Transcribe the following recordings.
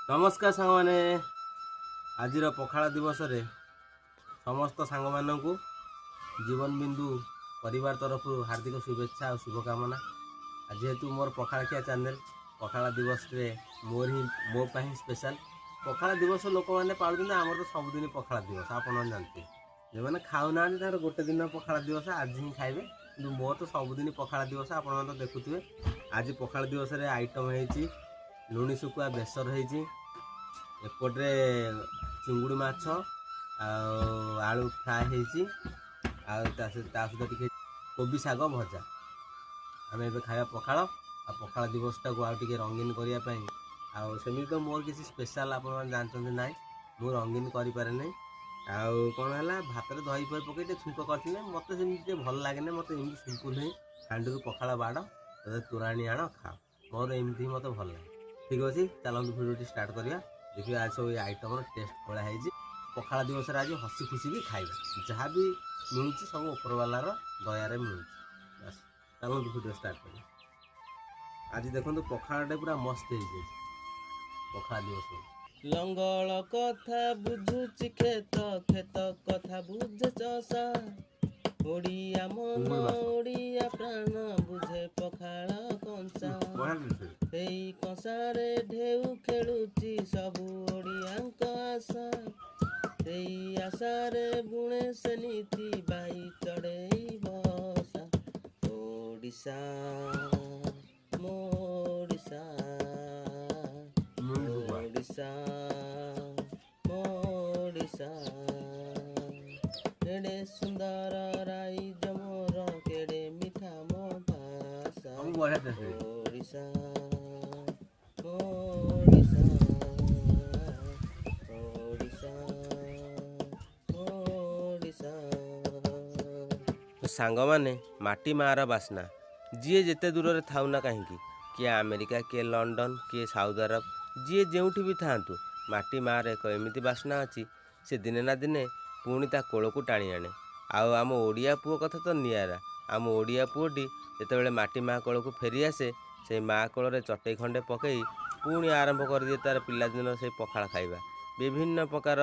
ନମସ୍କାର ସାଙ୍ଗମାନେ। ଆଜିର ପଖାଳ ଦିବସରେ ସମସ୍ତ ସାଙ୍ଗମାନଙ୍କୁ ଜୀବନ ବିନ୍ଦୁ ପରିବାର ତରଫରୁ ହାର୍ଦ୍ଦିକ ଶୁଭେଚ୍ଛା ଆଉ ଶୁଭକାମନା। ଆଉ ଯେହେତୁ ମୋର ପଖାଳ ଖିଆ ଚ୍ୟାନେଲ୍, ପଖାଳ ଦିବସରେ ମୋର ହିଁ ମୋ ପାଇଁ ସ୍ପେଶାଲ୍। ପଖାଳ ଦିବସ ଲୋକମାନେ ପାଳୁଛନ୍ତି, ଆମର ତ ସବୁଦିନ ପଖାଳ ଦିବସ। ଆପଣମାନେ ଜାଣିଥିବେ, ଯେଉଁମାନେ ଖାଉନାହାନ୍ତି ତାଙ୍କର ଗୋଟେ ଦିନ ପଖାଳ ଦିବସ ଆଜି ହିଁ ଖାଇବେ, କିନ୍ତୁ ମୋର ତ ସବୁଦିନ ପଖାଳ ଦିବସ। ଆପଣମାନେ ତ ଦେଖୁଥିବେ, ଆଜି ପଖାଳ ଦିବସରେ ଆଇଟମ୍ ହେଇଛି ଲୁଣି ଶୁଖୁଆ ବେସର ହେଇଛି, ଏପଟରେ ଚିଙ୍ଗୁଡ଼ି ମାଛ ଆଉ ଆଳୁ ଫ୍ରାଏ ହେଇଛି, ଆଉ ତା ସହିତ ଟିକେ କୋବି ଶାଗ ଭଜା। ଆମେ ଏବେ ଖାଇବା ପଖାଳ। ଆଉ ପଖାଳ ଦିବସଟାକୁ ଆଉ ଟିକେ ରଙ୍ଗୀନ କରିବା ପାଇଁ, ଆଉ ସେମିତି ତ ମୋର କିଛି ସ୍ପେଶାଲ୍ ଆପଣମାନେ ଜାଣିଛନ୍ତି ନାହିଁ, ମୁଁ ରଙ୍ଗୀନ କରିପାରେ ନାହିଁ। ଆଉ କ'ଣ ହେଲା, ଭାତରେ ଦହି ଫହି ପକେଇ ଟିକେ ଛୁଙ୍କ କରିଥିଲେ ମୋତେ ସେମିତି ଟିକେ ଭଲ ଲାଗେନି। ମୋତେ ଏମିତି ସିମ୍ପଲ୍ ହିଁ ହାଣ୍ଡିରୁ ପଖାଳ ବାଢ଼, ତୋରାଣି ଆଣ, ଖାଅ। ମୋର ଏମିତି ହିଁ ମୋତେ ଭଲ ଲାଗେ। ଠିକ୍ ଅଛି, ଚାଲନ୍ତୁ ଭିଡ଼ିଓଟି ଷ୍ଟାର୍ଟ କରିବା। ଦେଖିବା ଆଜି ସବୁ ଏଇ ଆଇଟମ୍ର ଟେଷ୍ଟ ଭଳିଆ ହେଇଛି। ପଖାଳ ଦିବସରେ ଆଜି ହସି ଖୁସି ବି ଖାଇବା। ଯାହା ବି ମିଳୁଛି ସବୁ ଉପରବାଲାର ଦୟାରେ ମିଳୁଛି। ବାସ୍, ଚାଲନ୍ତୁ ଭିଡ଼ିଓ ଷ୍ଟାର୍ଟ କରିବା। ଆଜି ଦେଖନ୍ତୁ, ପଖାଳଟା ପୁରା ମସ୍ତ ହେଇଯାଇଛି ପଖାଳ ଦିବସ। ଲଙ୍ଗଳ କଥା ବୁଝୁଛି କ୍ଷେତ, କ୍ଷେତ କଥା ବୁଝେ ଚଷା, ଓଡ଼ିଆ ମନ ଓଡ଼ିଆ ପ୍ରାଣ ବୁଝେ ପଖାଳ କଂସା। ବଢ଼ିଆ ଜିନିଷ। ଏଇ କଂସାରେ ଢେଉ ଖେଳୁଛି ସବୁ ଓଡ଼ିଆଙ୍କ ଆଶା, ସେଇ ଆଶାରେ ବୁଣେ ସେ ନୀତି ବାଇ ଚଢ଼େଇ ବସା। ଓଡ଼ିଶା ମୋ ଓଡ଼ିଶା, ଲୁଣି ଶୁଖୁଆ। ଓଡ଼ିଶା ମୋ ଓଡ଼ିଶା, କେଡ଼େ ସୁନ୍ଦର ରାଇଜ ମୋର, କେଡ଼େ ମିଠା ମୋ ଭାଷା। ସବୁ ବଢ଼ିଆ ଟେଷ୍ଟ ହେଇଛି। ଓଡ଼ିଶା ମୋ ଓଡ଼ିଶା, ଓଡ଼ିଶା ମୋ ଓଡ଼ିଶା। ସାଙ୍ଗମାନେ, ମାଟି ମାଆର ବାସ୍ନା ଯିଏ ଯେତେ ଦୂରରେ ଥାଉ ନା କାହିଁକି, କିଏ ଆମେରିକା, କିଏ ଲଣ୍ଡନ, କିଏ ସାଉଦି ଆରବ, ଯିଏ ଯେଉଁଠି ବି ଥାଆନ୍ତୁ, ମାଟି ମାଆର ଏକ ଏମିତି ବାସ୍ନା ଅଛି, ସେ ଦିନେ ନା ଦିନେ ପୁଣି ତା କୋଳକୁ ଟାଣି ଆଣେ। ଆଉ ଆମ ଓଡ଼ିଆ ପୁଅ କଥା ତ ନିଆରା। ଆମ ଓଡ଼ିଆ ପୁଅଟି ଯେତେବେଳେ ମାଟି ମା କୋଳକୁ ଫେରି ଆସେ, ସେଇ ମା କୋଳରେ ଚଟେଇ ଖଣ୍ଡେ ପକେଇ ପୁଣି ଆରମ୍ଭ କରିଦିଏ ତାର ପିଲାଦିନର ସେଇ ପଖାଳ ଖାଇବା, ବିଭିନ୍ନ ପ୍ରକାର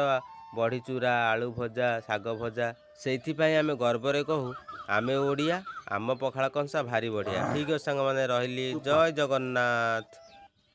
ବଢ଼ି ଚୁରା, ଆଳୁ ଭଜା, ଶାଗ ଭଜା। ସେଇଥିପାଇଁ ଆମେ ଗର୍ବରେ କହୁ, ଆମେ ଓଡ଼ିଆ, ଆମ ପଖାଳ କଂସା ଭାରି ବଢ଼ିଆ। ଠିକ୍ ଅଛି ସାଙ୍ଗମାନେ, ରହିଲି। ଜୟ ଜଗନ୍ନାଥ।